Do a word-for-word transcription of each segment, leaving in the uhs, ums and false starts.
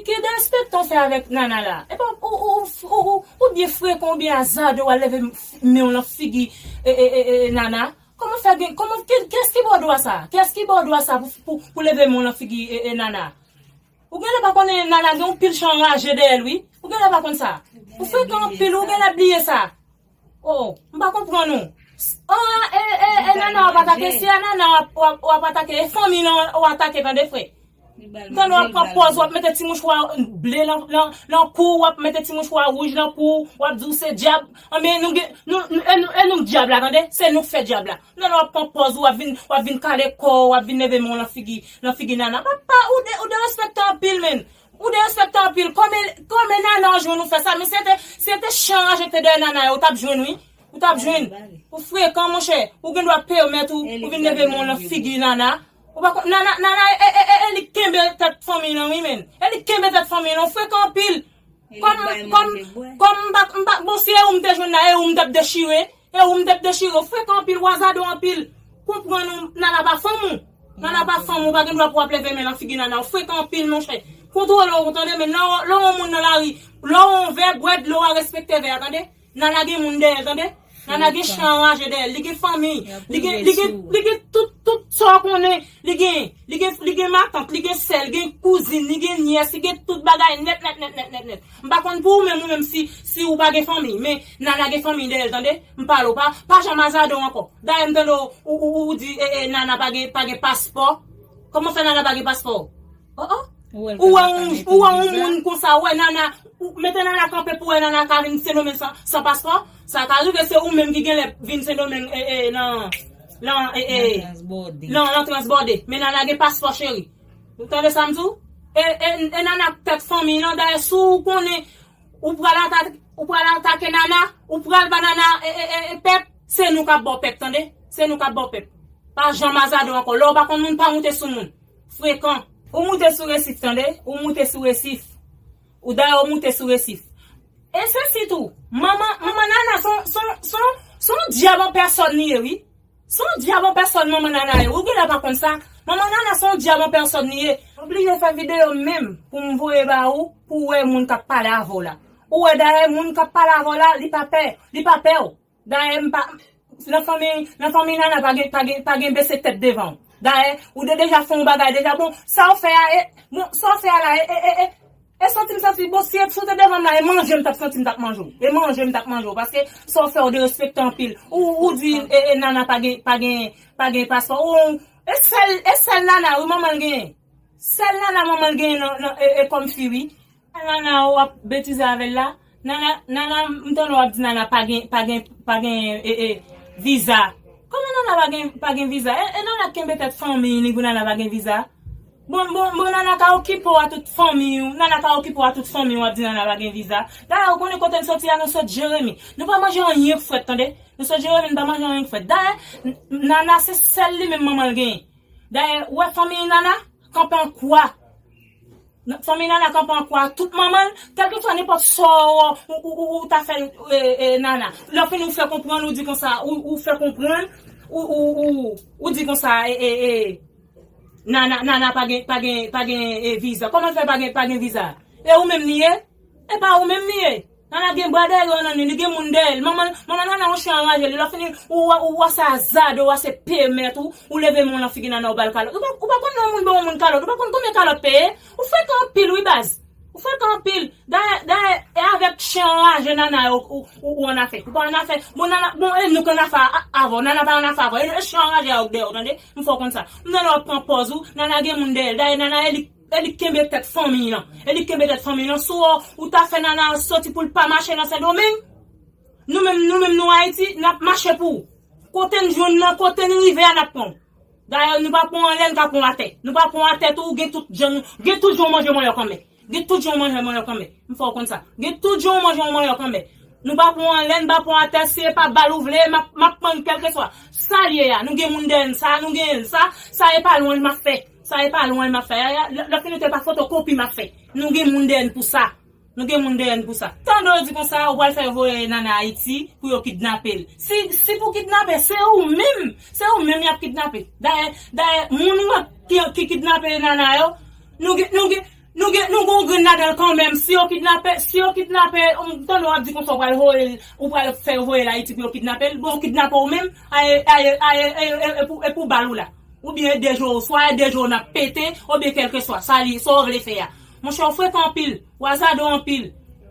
Ki derespektan w fè avèk Nana la? Epa ou, ou, ou, ou, ou byen frekan, ou byen azade, w al leve men w nan figi e, e, e, e, Nana. Kòman fè gen, kòman, ki, kiyès ki ba w dwa sa? Kiyès ki ba w dwa sa pou, pou, pou leve men w nan figi e, e, Nana? Ou genlè pa konnen Nana gen yon pil chan anraje dèyè l, wi. Ou genlè pa konn sa. Ou frekan anpil, ou genlè bliye sa. Oh, m pa konprann ou. Ah, e, e, e Nana w ap atake, si e Nana w ap, w ap, w ap atake, e fanmi nan w atake, tande frè. Tande w ap pran pòz, w ap mete ti mouchwa ble nan, nan, nan kou, w ap mete ti mouchwa wouj nan kou, w ap di w se dyab. Anben, nou gen, nou, nou, e nou, e nou k dyab la, tande? Se nou k fè dyab la. Tande w ap pran pòz, w ap vin, w ap vin kale kò w, w ap vin leve men w nan figi, nan figi Nana. Papa, ou de, ou derespektan anpil, menn. Ou derespektan anpil. Kòman, kòman Nana w jwenn ou fè sa? Men si se te, si se te chan anraje k te dèyè Nana yo, ou t ap jwenn, wi. Ou t ap jwenn. Ou frekan, monchè. Ou gen dwa pèmèt ou, ou vin leve men w nan figi Nana. Ou pa konn, Nana, Nana, e, e, e, e li k kenbe tèt fanmi nan, wi, menn. E li k kenbe tèt fanmi nan. Ou frekan anpil. Kòm, kòm, kòm m pa, m pa, bon, si e ou m te jwenn la, e ou m t ap dechire. E ou m t ap dechire. Ou frekan anpil, w azade w anpil. Konprann ou, Nana pa fanm ou. Nana pa fanm ou, pa gen dwa pou w ap leve men nan figi Nana. Ou frekan anpil, monchè. Kontwole w, tande, men lè w, lè w yon moun nan lari, lè w yon vè, bwè dlo a, respekte vè a, tande. Nana gen moun dèyè l, tande. Nana gen chan anraje dèyè l, li gen fanmi, li gen, li gen, li gen tout, tout sa w konnen, li gen, li gen, li gen matant, li gen sè, li gen kouzin, li gen nyès, li gen tout bagay nèt, nèt, nèt, nèt, nèt, nèt. M pa konn pou ou menm, ou menm si, si ou pa gen fanmi, men Nana gen fanmi dèyè l, tande. M pale w, pa, pa janm azade w ankò. Dayè m tande w, ou, ou, ou di, e, e, Nana pa gen, pa gen paspò. Kòman fè Nana pa gen paspò? Oh, oh. Ou wè yon, ou wè yon moun konsa, ou wè Nana, ou mete Nana kanpe pou wè Nana ka vin Sendomeng san, san paspò. Sa ka rive se ou menm ki genlè vin Sendomeng, e, e, nan, nan, e, e, nan, nan transbòde. Men Nana gen paspò, cheri. Ou tande sa m di w? E, e, e Nana tèt fanmi lan, dayè si w konnen ou pral atake, ou pral atake Nana, ou pral ba Nana, e, e, e, e, pèp, se nou k ap ba w pèp, tande? Se nou k ap ba w pèp. Pa janm azade w ankò. Lè w pa konn moun, pa moute sou moun. Frekan. Ou moute sou resif, tande? Ou moute sou resif. Ou dayè ou moute sou resif. E se sitou, manman, manman Nana se yon, se yon, se yon, se yon dyab an pèsòn li ye, wi. Se yon dyab an pèsòn manman Nana ye. Ou genlè pa konn sa. Manman Nana se yon dyab an pèsòn li ye. Oblije fè videyo menm pou m voye ba ou, pou w wè moun k ap pale avè w la. Ou wè dayè moun k ap pale avè w la, li pa pè, li pa pè w. Dayè m pa, nan fanmi, nan fanmi Nana pa gen, pa gen, pa gen bese tèt devan w. Dayè, ou te deja fè yon bagay deja, bon, sa w fè a, e, bon, sa w fè a la, e, e, e, e, e santi m santi, bon, si, si w te devan m la, e manje m t ap santi m t ap manje w. E manje m t ap manje w, paske sa w fè, ou derespekte anpil. Ou, ou di, e, e, Nana pa gen, pa gen, pa gen paspò. Ou, e sèl, e sèl Nana, wi, manman l genyen. Sèl Nana manman l genyen nan, nan, e, e kòm fi, wi. Nana, w ap betize avè l la. Nana, Nana, m tande w ap di Nana pa gen, pa gen, pa gen, e, e, viza. Kòman Nana pa gen, pa gen viza? E, e Nana kenbe tèt fanmi li pou Nana pa gen viza. Bon, bon, bon, Nana ka okipe w a tout fanmi w. Nana ka okipe w a tout fanmi w, w ap di Nana pa gen viza. Dayè, ou konnen kote n soti a, nou sot Jeremi. Nou pa manje anyen k frèt, tande. Nou sot Jeremi, nou pa manje anyen k frèt. Dayè, n-, Nana se sèl li menm manman l genyen. Dayè, ou wè fanmi Nana, kanpe an kwa. Nan, fanmi Nana kanpe an kwa, tout manman l, kèlkeswa nenpòt sa w, ou, ou, ou, ou ta fè, e, e, Nana. Lè w fini, ou fè konprann, ou di konsa, ou, ou fè konprann, ou, ou, ou, ou di konsa, e, e, e, Nana, Nana pa gen, pa gen, pa gen, e, viza. Kòman l fè pa gen, pa gen viza? E ou menm li ye? E pa ou menm li ye. Nana gen bra dèyè l, nan li, li gen moun dèyè l. Manman, manman Nana yon chen anraje li. Lè w fini, ou, ou, ou wè se azade, ou wè se pèmèt ou, ou leve men w nan figi Nana, ou ba l kalòt. Ou pa, ou pa konn lè yon moun ba yon moun kalòt. Ou pa konn konbyen kalòt peye. Ou frekan anpil, wi, baz. Ou frekan anpil. Dayè, dayè, e avèk chen anraje Nana yo, ou, ou, ou annafè. Ou pa annafè. Bon, Nana, bon, e nou k annafè a, avè w. Nana pa annafè avè w. E, e chen anraje a yo k dèyè w, tande? M fè w konn sa. M tande w ap pran pòz ou. Nana gen moun dèyè l. Dayè, Nana, e li E li kenbe tèt fanmiy lan. E li kenbe tèt fanmiy lan. Si w, ou ta fè Nana soti pou l pa mache nan Sendomeng, nou menm, nou menm nou Ayiti, n ap mache pou ou. Kote n jwenn nan, kote n rive a, n ap pran w. Dayè, nou pa pran w anlè, n ka pran w atè. Nou pa pran w atè tou, ou gen tout jan, gen tout jan w manje mannyòk anmè. Gen tout jan w manje mannyòk anmè. M fè w konn sa. Gen tout jan w manje yon mannyòk anmè. Nou pa pran w anlè, n pa pran w atè, si e pa bal ou vle, m ap, m ap pran kèlkeswa. Sa l ye a, nou gen moun dèyè n sa, nou gen l sa, sa e pa lwen l m ap fè. Sa e pa lwen l m ap fè. Ya, ya, lè, lè fini te pa fotokopi m ap fè. Nou gen moun dèyè n pou sa. Nou gen moun dèyè n pou sa. Tande w di konsa, ou pral fè voye Nana Ayiti pou yo kidnape l. Si, si pou kidnape, se ou menm, se ou menm y ap kidnape. Dayè, dayè, moun ou wè ki, ki kidnape Nana yo, nou gen, nou gen, nou gen, nou gen yon grenn Gade l kanmenm, si yo kidnape, si yo kidnape, m tande w ap di konsa w pral voye l, ou pral fè yo voye l Ayiti pou yo kidnape l, bon, yo kidnape w menm, aye, aye, aye, e, e, e pou, e pou bal ou la. Oubyen e de jou, swa e de jou n ap pete, oubyen kèlkeswa, sa li, sa w vle fè a. Monchè, ou frekan anpil, ou azade w anpil.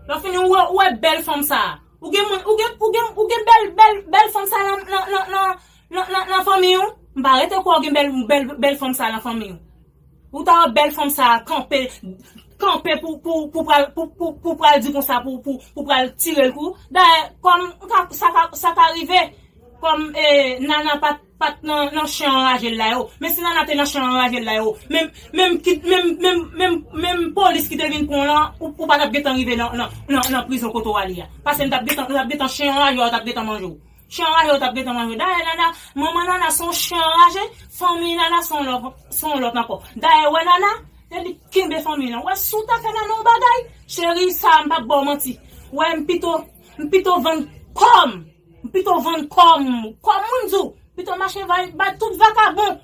Lè w fini, ou wè, ou wè bèl fanm sa a. Ou gen moun, ou gen, ou gen, ou gen bèl, bèl, bèl fanm sa nan, nan, nan, nan, nan, nan, nan fanmi w. M pa rete kwè w gen bèl, bèl, bèl fanm sa nan fanmi w. Ou ta wè bèl fanm sa kanpe, kanpe pou, pou, pou pral, pou, pou, pou pral di konsa, pou, pou, pou pral tire l kou. Dayè, kòm m ka, sa ka, sa ka rive, kòm, eh, Nana pa t, pa t nan, nan chen anraje l la yo. Men si Nana te nan chen anraje l la yo, menm, menm, ki, menm, menm, menm, menm polis ki te vin pran w lan, ou, ou pa t ap gentan rive nan, nan, nan, nan prizon kote w ale a. Paske m t ap gentan, m t ap gentan chen anraje w, t ap gentan manje w. Chen anraje w t ap gentan manje. Dayè, Nana, manman Nana se yon chen anraje, fanmi Nana se yon lòt, se yon lòt ankò. Dayè, wè Nana, se li k kenbe fanmi nan. Wè, si w ta fè Nana yon bagay, cheri, sa a, m p ap ba w manti. Wè, m pito, m pito vann kò m. M pito vann kò m. Kò m, moun di w, pito mache bay, bay tout vakabon.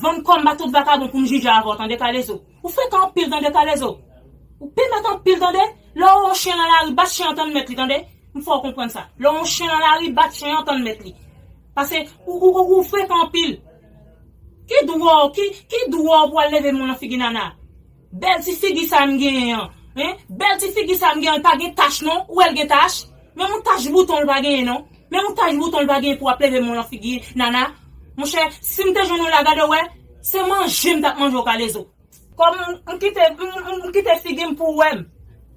Vann kò m ba tout vakabon pou m jije avè w, tande, Kalezo. Ou frekan anpil, tande, Kalezo. Ou pèmèt anpil, tande. Lè w wè yon chen nan lari, bat chen an, tann mèt li, tande. M fè w konprann sa. Lè w wè yon chen nan lari, bat chen an, tann mèt li. Paske ou, ou, ou, ou frekan anpil. Ki dwa w, ki, ki dwa w pou al leve men w nan figi Nana? Bèl ti figi sa m genyen an, hein? Bèl ti figi sa m genyen an, li pa gen tach non. Ou wè l gen tach? Menm yon tach bouton li pa genyen non. Menm yon tach bouton li pa genyen pou w ap leve men w nan figi Nana. Monchè, si m te jwenn w la, gade w wè, se manje m t ap manje w, Kalezo. Kòm m, m kite, m, m, m kite figi m pou w wè m.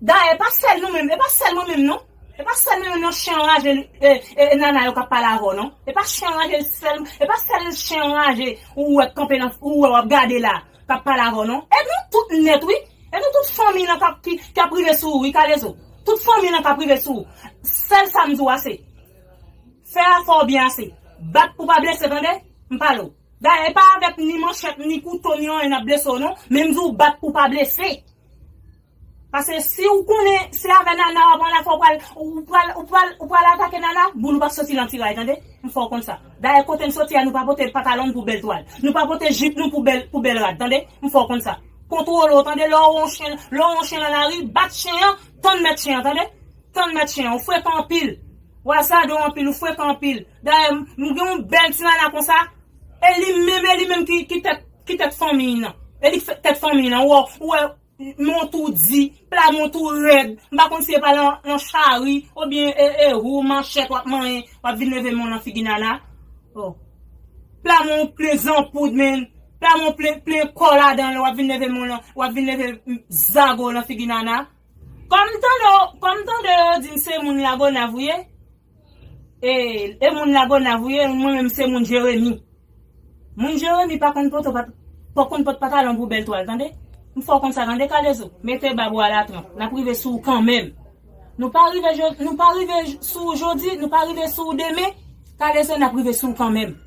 Dayè, e pa sèl nou menm, e pa sèl mwen menm non. E pa sèl mwen menm non, chen anraje, e, e, e, Nana yo k ap pale avè w non. E pa chen anraje sèl, e pa sèl chen anraje ou wè k kanpe nan, ou wè w ap gade la, k ap pale avè w non. E nou tout nèt wi. E nou tout fanmi nan k ap, ki, k ap rive sou ou wi, Kalezo. Tout fanmi nan k ap rive sou ou. Sèl sa m di w ase. Fè afè w byen ase. Bat pou pa blese, tande? M pale w. Dayè, e pa avèk ni manchèt, ni kouto, ni anyen n ap blese w non. Men m di w bat pou pa blese. Paske si w konnen se avè Nana w ap ann afè, ou pral, ou pral, ou pral, ou pral atake Nana, boul ou p ap soti nan ti ray, tande? M fè w konn sa. Dayè, kote n soti a, nou pa pote pantalon n pou bèl twal. Nou pa pote jip nou pou bèl, pou bèl rad, tande? M fè w konn sa. Kontwole w, tande? Lè w wè yon chen, lè w wè yon chen nan lari, bat chen an, tann mèt chen an, tande? Tann mèt chen an, ou frekan anpil. Ou azade w anpil, ou frekan anpil. Dayè, m, m gen yon bèl ti Nana konsa, e li menm, e li menm ki, ki tèt, ki tèt fanmiy nan. E li k fè tèt fanmiy nan. Ou wè, ou wè, men w tou di, pla men w tou rèd. M pa konn si e pa nan, nan chari, oubyen, e, e, ou manchèt w ap manyen, w ap vin leve men w nan figi Nana. Oh. Pla men w plen zanpoud, men. Pla men w plen, plen kò ladan l, w ap vin leve men w nan, w ap vin leve, mm, zago nan figi Nana. Kòm tande, kòm tande yo di m se moun Lagonav ou ye, e, e moun Lagonav ou ye, mwen menm se moun Jeremi. Moun Jeremi pa konn pote pat-, pa konn pot patalon pou bèl twal, tande? M fè w konn sa, tande, Kalezo? Mete bab ou alatranp, n ap rive sou ou kanmenm. Nou pa rive jo-, nou pa rive j-, sou ou jodi, nou pa rive sou ou demen, Kalezo, n ap rive sou ou kanmenm.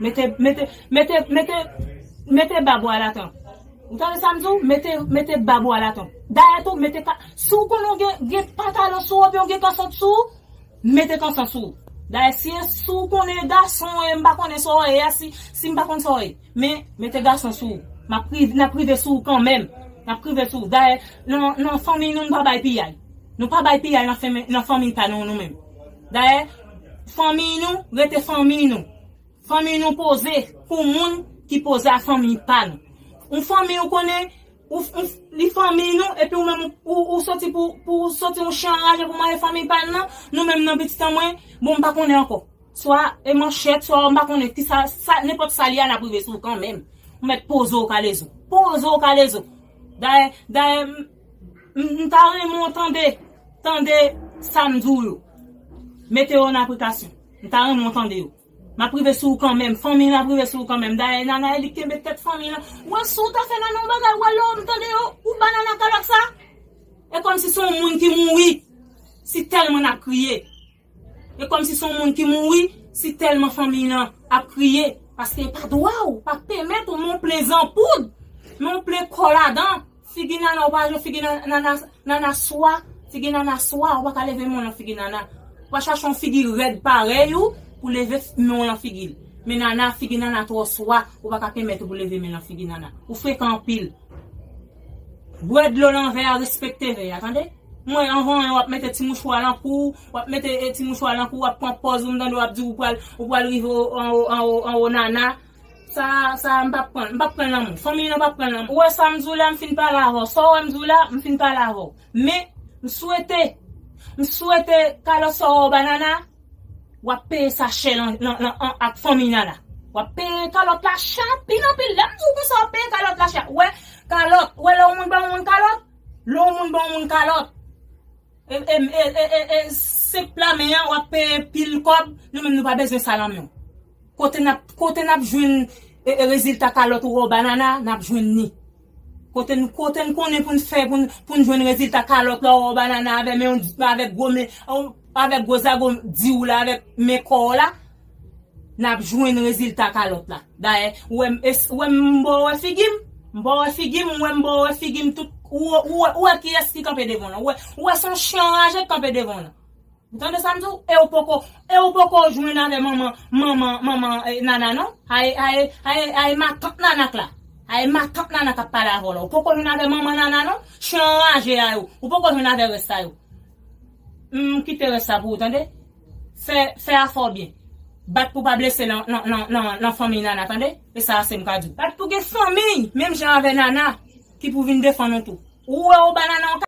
Mete, mete, mete, mete, mete bab ou alatranp. Ou tande sa m di w? Mete, mete bab ou alatranp. Dayè tou, mete ka-, si w konnen w gen, gen patalon sou ou, oubyen w gen kanson sou ou, mete kanson sou ou. Dayè, si, si w konnen gason, e m pa konnen sa w ye a, si, si m pa konn sa w ye. Men, mete gason sou ou. M ap riv-, n ap rive sou ou kanmenm. N ap rive sou ou. Dayè, nan, nan fanmi nou, nou pa bay piyay. Nou pa bay piyay nan fanmi, nan fanmi pa nou, nou menm. Dayè, fanmi nou, rete fanmi nou. Fanmi nou poze pou moun ki poze a fanmi pa nou. Yon fanmi ou konnen, ou, ou, li fanmi nou, epi ou menm ou, ou, ou soti pou, pou soti yon chen anraje pou manje fanmi pa l nan, nou menm nan pitit an mwen, bon, m pa konnen ankò. Swa e manchèt, swa m pa konnen kisa, sa, nenpòt sa li a, n ap rive sou ou kanmenm. Ou mèt poze w, Kalezo. Poze w, Kalezo. Dayè, dayè, m, m, m ta renmen w tande, tande sa m di w yo. Mete yo an aplikasyon. M ta renmen w tande yo. M ap rive sou ou kanmenm. Fanmi an ap rive sou ou kanmenm. Dayè, Nana, e li k kenbe tèt fanmi an. Wè, si w ta fè Nana yon bagay, wè, lè w tande yo, ou ba Nana kalòt sa. E kòmsi se yon moun ki mouri. Si tèlman n ap kriye. E kòmsi se yon moun ki mouri, si tèlman fanmi an ap kriye. Paske e pa dwa w, pa pèmèt ou, men w plen zanpoud, men w plen kò ladan. Figi Nana, ou pa jwenn figi Nana, Nana, Nana swa, figi Nana swa, ou pa ka leve men w nan figi Nana. Ou pa chache yon figi rèd parèy ou pou leve men w nan figi l. Men Nana, figi Nana twò swa, ou pa ka pèmèt ou pou leve men nan figi Nana. Ou frekan anpil. Bwè dlo nan vè a, respekte vè a, tande? Mwen, anvan w ap mete ti mouchwa lan kou, w ap mete, e, ti mouchwa lan kou, w ap pran pòz ou, m tande w ap di ou pral, ou pral rive o- anwo, anwo, anwo nana. Sa, sa, m p ap pran, m p ap pran lanmou. Fanmi nan p ap pran lanmou. Ou wè sa m di w la, m fin pale avè w. Sa w wè m di w la, m fin pale avè w. Men, m swete, m swete kalòt sa w wè w ba nana, w ap peye sa chè lan, lan, lan, an, ak fanmi nana. W ap peye kalòt la chè anpil, anpil. Lè m di w konsa, w ap peye kalòt la chè. Wè, kalòt, wè lè yon moun ban yon moun kalòt, lè yon moun ban yon moun kalòt, e, e, e, e, e, e, senp la men an, w ap peye pil kòb, nou menm nou pa bezwen sa lan men w. Kote n ap, kote n ap jwenn, e, e, rezilta kalòt ou wè w ba nana, n ap jwenn ni. Kote n, kote n konnen pou n fè, pou n, pou n jwenn rezilta kalòt la, ou wè w ba nana avè men, avèk gwo men, avèk gwo zago di w la, avèk men kò w la, n ap jwenn rezilta kalòt la. Dayè, ou wè m, es- ou wè m, m ba w wè figi m, m ba w wè figi m, ou wè m ba w wè figi m, tout, ou, ou, ou wè kiyès ki kanpe devan w lan, ou wè, ou wè se yon chen anraje k kanpe devan w lan. Ou tande sa m di w? E ou poko, e ou poko jwenn avè manman, manman, manman, e, nana non. Aye, aye, aye, aye, matant nana k la. Aye, matant nana k ap pale avè w la. Ou poko jwenn avè manman nana non. Chen anraje a yo. Ou poko jwenn avè rès sa yo. M kite rès sa pou ou, tande? Fè, fè afè w byen. Bat pou pa blese nan, nan, nan, nan, nan fanmi nana, tande? E sa a se m ka di w. Bat pou gen fanmi, menm jan avè nana, ki pou vin defann ou tou. Ou wè ou ba nana yon